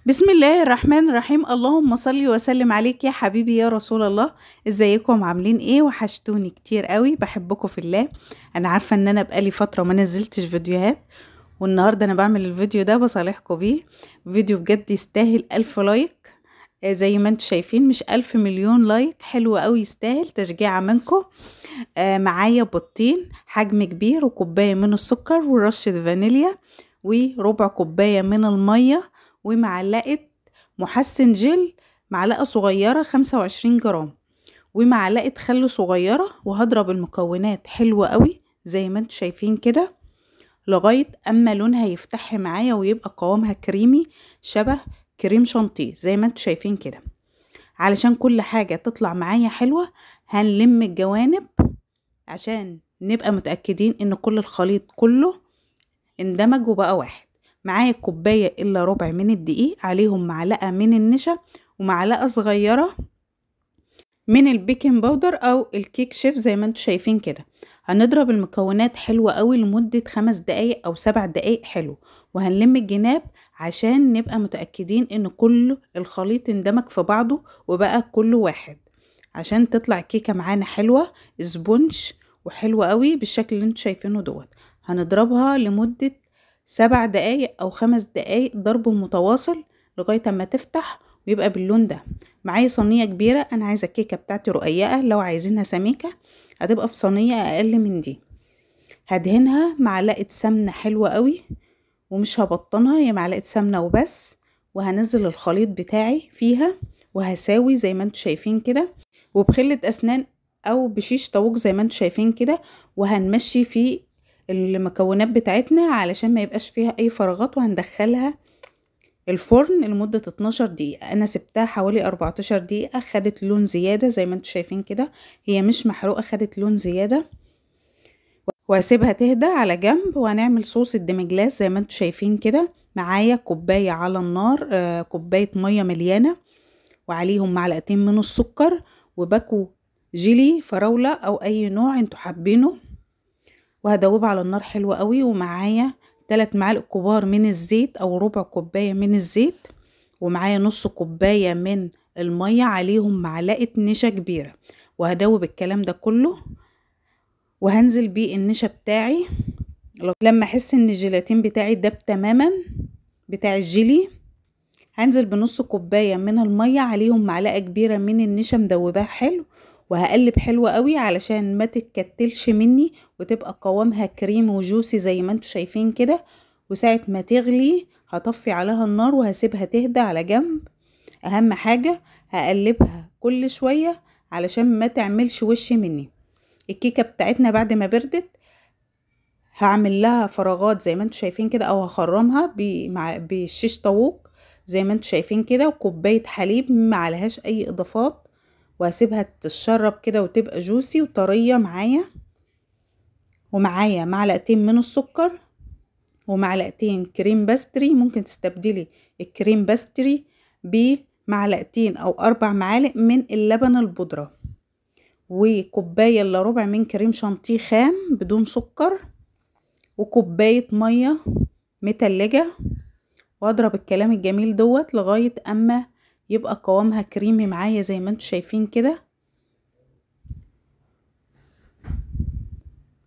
بسم الله الرحمن الرحيم. اللهم صل وسلم عليك يا حبيبي يا رسول الله. ازيكم عاملين ايه؟ وحشتوني كتير قوي، بحبكم في الله. انا عارفه ان انا بقالي فترة ما نزلتش فيديوهات، والنهارده انا بعمل الفيديو ده بصالحكم بيه. فيديو بجد يستاهل 1000 like زي ما انتم شايفين، مش 1000 مليون like، حلو قوي، يستاهل تشجيع منكم. معايا بيضتين حجم كبير، وكوبايه من السكر، ورشه فانيليا، وربع كوباية من المية، ومعلقة محسن جل، معلقه صغيرة 25 جرام، ومعلقة خل صغيرة. وهضرب المكونات حلوة قوي زي ما انتم شايفين كده لغاية اما لونها يفتح معايا ويبقى قوامها كريمي شبه كريم شانتيه زي ما انتم شايفين كده. علشان كل حاجة تطلع معايا حلوة هنلم الجوانب عشان نبقى متاكدين ان كل الخليط كله اندمج وبقى واحد. معايا كوباية الا ربع من الدقيق، عليهم معلقه من النشا، ومعلقة صغيرة من ال baking powder او الكيك شيف زي ما انتم شايفين كده. هنضرب المكونات حلوة قوي لمدة 5 دقايق او 7 دقايق حلو، وهنلم الجناب عشان نبقى متاكدين ان كل الخليط اندمج في بعضه وبقى كله واحد، عشان تطلع كيكة معانا حلوة sponge وحلوه قوي بالشكل اللي انتم شايفينه دوت. هنضربها لمدة 7 دقايق او 5 دقايق ضرب متواصل لغاية اما تفتح ويبقى باللون ده. معايا صينية كبيرة، انا عايزه الكيكه بتاعتي رقيقه، لو عايزينها سميكة هتبقى في صينية اقل من دي. هدهنها معلقه سمنه حلوة قوي، ومش هبطنها، هي معلقه سمنه وبس. وهنزل الخليط بتاعي فيها وهساوي زي ما انتم شايفين كده، وبخله اسنان او بشيش طاووق زي ما انتم شايفين كده. وهنمشي في المكونات بتاعتنا علشان ما يبقاش فيها اي فراغات، وهندخلها الفرن لمدة 12 دقيقة. انا سبتها حوالي 14 دقيقة، خدت لون زيادة زي ما انتم شايفين كده، هي مش محروقة، خدت لون زيادة. وهسيبها تهدى على جنب. وهنعمل صوص ال demi-glace زي ما انتم شايفين كده. معايا كوباية على النار، كوباية مية مليانة، وعليهم معلقتين من السكر، وباكو جيلي فراولة او اي نوع انتوا حابينه، وهدوبها على النار حلوة قوي. ومعايا 3 معالق كبار من الزيت او ربع كوباية من الزيت، ومعايا نص كوباية من المية، عليهم معلقة نشا كبيرة. وهدوب الكلام ده كله وهنزل بيه النشا بتاعي لما احس ان الجيلاتين بتاعي داب تماما بتاع الجيلي. هنزل بنص كوباية من المية، عليهم معلقة كبيرة من النشا مدوباها حلو، وهقلب حلو قوي علشان ما تتكتلش مني وتبقى قوامها كريم وجوسي زي ما انتم شايفين كده. وساعة ما تغلي هطفي عليها النار وهسيبها تهدى على جنب. اهم حاجة هقلبها كل شوية علشان ما تعملش وش مني. الكيكة بتاعتنا بعد ما بردت هعمل لها فراغات زي ما انتم شايفين كده، او هخرمها بالشيش طاووق زي ما انتم شايفين كده، وكوباية حليب ما عليهاش اي اضافات، وهسيبها تتشرب كده وتبقى جوسي وطرية معايا. ومعايا معلقتين من السكر ومعلقتين cream pastry، ممكن تستبدلي ال cream pastry بمعلقتين او 4 معالق من اللبن البودرة، وكوباية الا ربع من كريم شانتيه خام بدون سكر، وكوباية مية متلجة. واضرب الكلام الجميل دوت لغاية اما يبقى قوامها كريمي معايا زي ما انتم شايفين كده.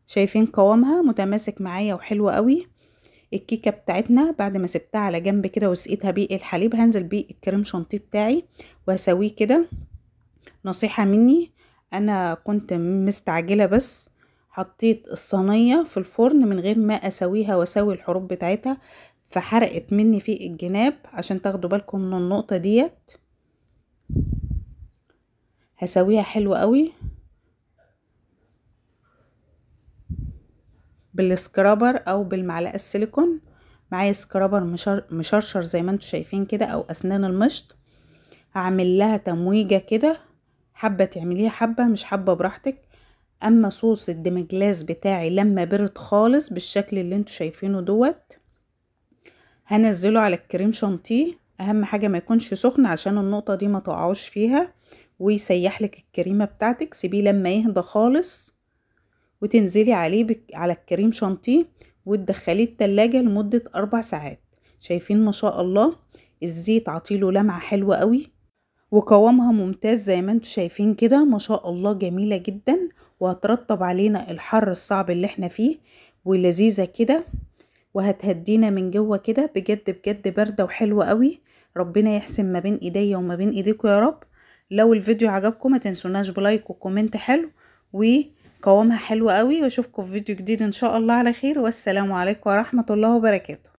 شايفين قوامها متماسك معايا وحلو قوي. الكيكه بتاعتنا بعد ما سبتها على جنب كده وسقيتها بيه الحليب، هنزل بيه الكريم شانتيه بتاعي وهسويه كده. نصيحة مني، انا كنت مستعجلة بس حطيت الصينية في الفرن من غير ما اسويها واسوي الحروف بتاعتها، فحرقت مني في الجناب، عشان تاخدوا بالكم من النقطة ديت. هسويها حلو قوي بال scraper او بالمعلقة السيليكون. معايا scraper مشرشر زي ما انتم شايفين كده، او اسنان المشط. هعمل لها تمويجة كده، حابة تعمليها حبة مش حابة براحتك. اما صوص ال demi-glace بتاعي لما برد خالص بالشكل اللي انتم شايفينه دوت، هنزله على الكريم شانتيه. اهم حاجة ما يكونش سخن عشان النقطة دي ما تقعوش فيها ويسيح لك الكريمة بتاعتك. سيبيه لما يهدى خالص وتنزلي عليه على الكريم شانتيه وتدخليه التلاجة لمدة 4 ساعات. شايفين ما شاء الله الزيت عطيله لمعة حلوة قوي، وقوامها ممتاز زي ما انتم شايفين كده، ما شاء الله جميلة جدا، وهترطب علينا الحر الصعب اللي احنا فيه، ولذيذة كده، وهتهدينا من جوه كده بجد بجد، باردة وحلوة قوي. ربنا يحسن ما بين ايديا وما بين ايديكم يا رب. لو الفيديو عجبكم ما تنسوناش ب like و comment حلو، وقوامها حلو قوي، واشوفكم في فيديو جديد ان شاء الله على خير، والسلام عليكم ورحمة الله وبركاته.